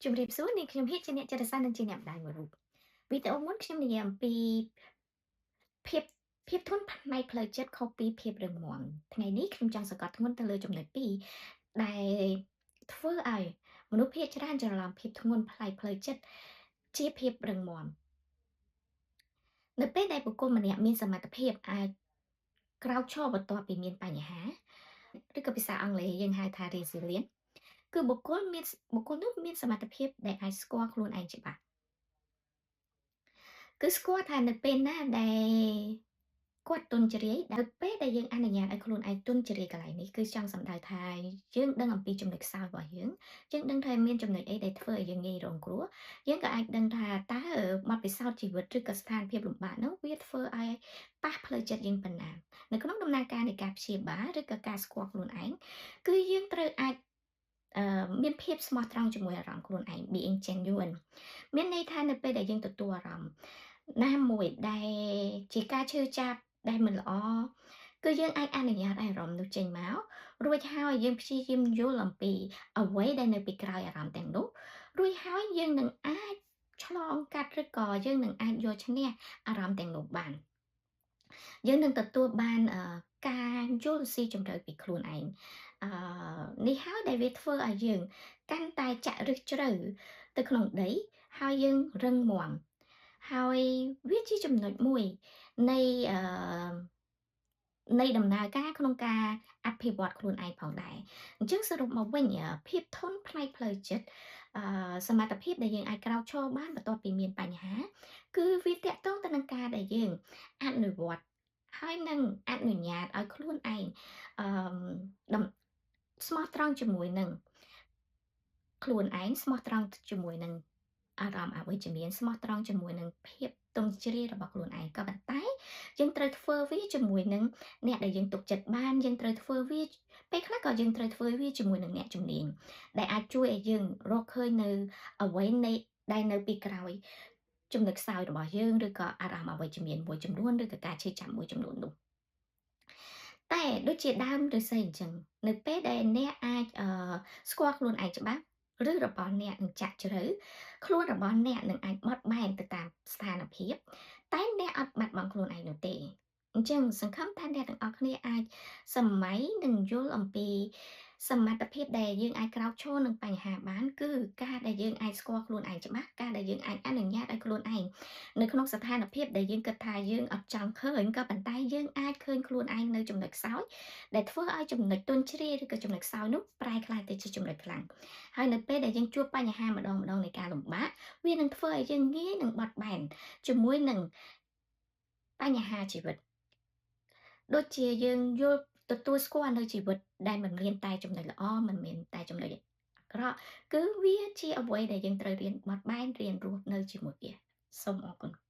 ជំរាបសួរនាងខ្ញុំហៀកជាអ្នកចិត្តសាស្ត្រនិងជាអ្នកម្ដាយមួយរូបវីដេអូមុនខ្ញុំនិយាយអំពីភាពភាពធន់ផ្នែកផ្លូវចិត្តខុសពីភាពរឹងមាំថ្ងៃនេះខ្ញុំចង់សង្កត់ធ្ងន់ទៅលើចំណុចពីរដែលធ្វើឲ្យមនុស្សភាគច្រើនច្រឡំភាពធ្ងន់ផ្នែកផ្លូវចិត្តជាភាពរឹងមាំនៅពេលដែលបុគ្គលម្នាក់មានសមត្ថភាពអាចក្រោកឈរបន្ទាប់ពីមានបញ្ហាឬក៏ភាសាអង់គ្លេសយើងហៅថា resilient គឺបុគ្គលមានបុគ្គលនោះមានសមត្ថភាពដែលអាចស្គាល់ខ្លួនឯងច្បាស់គឺស្គាល់ថានៅពេលណាដែលគាត់ទន់ជ្រាយដល់ពេលដែលយើងអនុញ្ញាតឲ្យខ្លួនឯងទន់ជ្រាយកន្លែងនេះគឺចង់សំដៅថាយើងដឹងអំពីចំណុចខ្សោយរបស់យើងយើងដឹងថាមានចំណុចអីដែលធ្វើឲ្យយើងងាយរងគ្រោះយើងក៏អាចដឹងថាតើបទពិសោធន៍ជីវិតឬក៏ស្ថានភាពលំបាកនោះវាធ្វើឲ្យប៉ះផ្លូវចិត្តយើងប៉ុណ្ណានៅក្នុងដំណើរការនៃការព្យាបាលឬក៏ការស្គាល់ខ្លួនឯងគឺយើងត្រូវអាចមានភាពស្មោះត្រង់ជាមួយអារម្មណ៍ខ្លួនឯង being genuine មានន័យថានៅពេលដែលយើងទទួលអារម្មណ៍ណាមួយដែលជាការឈឺចាប់ដែលមិនល្អគឺយើងអាចអនុញ្ញាតឲ្យអារម្មណ៍នោះចេញមករួចហើយយើងព្យាយាមយល់អំពីអ្វីដែលនៅពីក្រោយអារម្មណ៍ទាំងនោះរួចហើយយើងនឹងអាចឆ្លងកាត់ឬក៏យើងនឹងអាចយកឈ្នះអារម្មណ៍ទាំងនោះបានយើងនឹងទទួលបានការយល់ស៊ីជម្រៅពីខ្លួនឯងនេះហើយដែលវាធ្វើឲ្យយើងកាន់តែចាក់ឫសជ្រៅទៅក្នុងដីហើយយើងរឹងមាំហើយវាជាចំណុចមួយនៃអឺនៃដំណើរការក្នុងការអភិវឌ្ឍខ្លួនឯងផងដែរអញ្ចឹងសរុបមកវិញភាពធន់ផ្នែកផ្លូវចិត្តសមត្ថភាពដែលយើងអាចក្រោកឈរបានបន្ទាប់ពីមានបញ្ហាគឺវាទាក់ទងទៅនឹងការដែលយើងអនុវត្តហើយនឹងអនុញ្ញាតឲ្យខ្លួនឯងអឺស្មោះត្រង់ជាមួយនឹងខ្លួនឯងស្មោះត្រង់ជាមួយនឹងអារម្មណ៍អវិជ្ជមានស្មោះត្រង់ជាមួយនឹងភាពទន់ជ្រាយរបស់ខ្លួនឯងក៏ប៉ុន្តែយើងត្រូវធ្វើវាជាមួយនឹងអ្នកដែលយើងទុកចិត្តបានយើងត្រូវធ្វើវាពេលខ្លះក៏យើងត្រូវធ្វើវាជាមួយនឹងអ្នកជំនាញដែលអាចជួយឲ្យយើងរកឃើញនៅអ្វីនៃដែលនៅពីក្រោយចំណុចខ្សោយរបស់យើងឬក៏អារម្មណ៍អវិជ្ជមានមួយចំនួនឬក៏ការឈឺចាប់មួយចំនួននោះតែដូចជាដើមឫស្សីអញ្ចឹងនៅពេលដែលអ្នកអាចស្គាល់ខ្លួនឯងច្បាស់ឬរបស់អ្នកនឹងចាក់ជ្រៅខ្លួនរបស់អ្នកនឹងអាចបត់បែនទៅតាមស្ថានភាពតែអ្នកអត់បាត់បង់ខ្លួនឯងនោះទេអញ្ចឹងសង្ឃឹមថាអ្នកទាំងអស់គ្នាអាចសម័យនឹងយល់អំពីសមត្ថភាពដែលយើងអាចក្រោកឈរនឹងបញ្ហាបានគឺការដែលយើងអាចស្គាល់ខ្លួនឯងច្បាស់ការដែលយើងអាចអនុញ្ញាតឲ្យខ្លួនឯងនៅក្នុងស្ថានភាពដែលយើងគិតថាយើងអត់ចង់ឃើញក៏ប៉ុន្តែយើងអាចឃើញខ្លួនឯងនៅចំណុចខ្សោយដែលធ្វើឲ្យចំណុចទន់ជ្រាយឬក៏ចំណុចខ្សោយនោះប្រែក្លាយទៅជាចំណុចខ្លាំងហើយនៅពេលដែលយើងជួបបញ្ហាម្ដងម្ដងនៃការលំបាកវានឹងធ្វើឲ្យយើងងាយនឹងបត់បែនជាមួយនឹងបញ្ហាជីវិតដូចជាយើងយល់ទទួលស្គាល់នៅជីវិតដែលមិនមានតែចំណុចល្អមិនមានតែចំណុចអាក្រក់គឺវាជាអ្វីដែលយើងត្រូវរៀនបត់បែនរៀនរស់នៅជាមួយវាសូមអរគុណ។